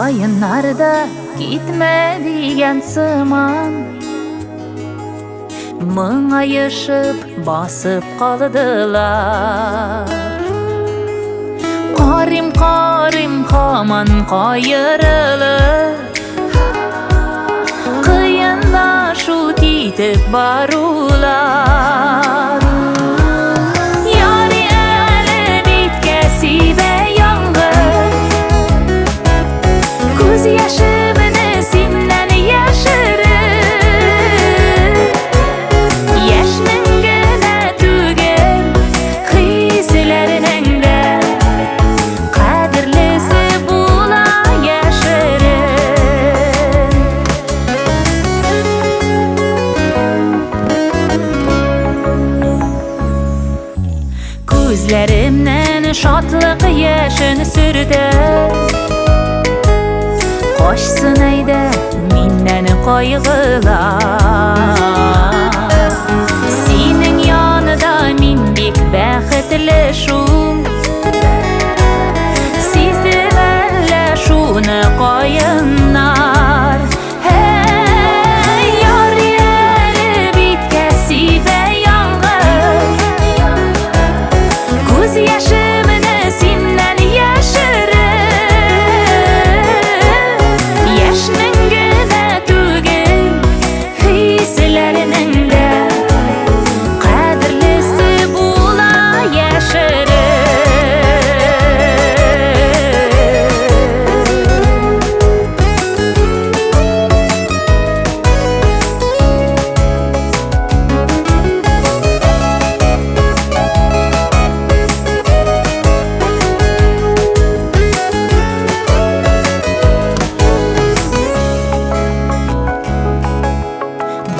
Каеннар да китмә дигән сыман, моңаешып басып калдылар. Карыйм, карыйм, һаман каерылып, кыен да шул китеп барулар. Ярый әле биткә сибә яңгыр, күз яшемне синнән яшереп. Яшьнең генә түгел, хисләрнең дә кадерлесе була яшерен. Күзләремнән шатлык яшен сөртә, качсын әйдә миннән кайгылар. Синең янда мин бик бәхетле шул, сиздем әллә шуны каеннар. Һәй, ярый әле биткә сибә яңгыр, күз яшемне синнән яшереп. Яшьнең генә түгел, хисләрнең дә кадерлесе була яшереп.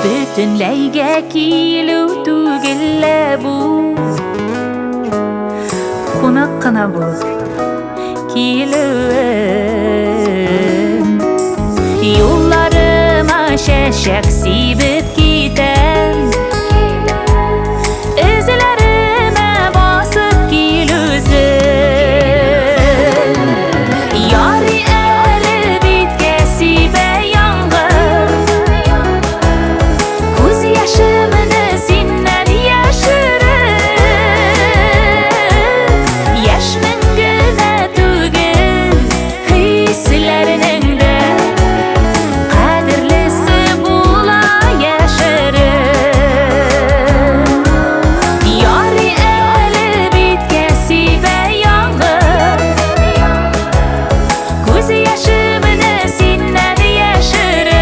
Бөтенләйгә килү түгел лә бу, кунак кына булып килүем. Юлларыма чәчәк сибеп китәм, эзләремә басып кил үзең. Ярый әле биткә сибә яңгыр, күз яшемне синнән яшереп. Яшьнең генә түгел, хисләрнең дә кадерлесе була яшереп. Ярый әле биткә сибә яңгыр, күз яшемне синнән яшереп.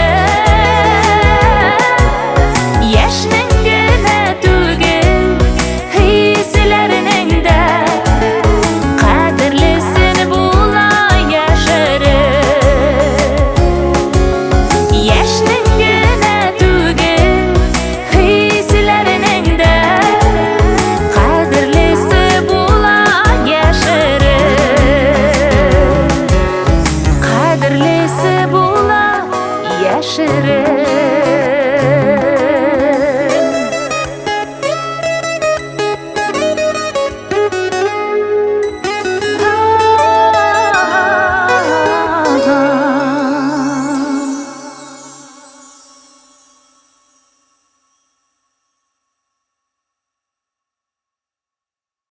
Яшьнең генә түгел, хисләрнең дә кадерлесен була яшереп. Яшьнең генә түгел, хисләрнең дә кадерлесе була яшереп. Кадерлесе була яшереп.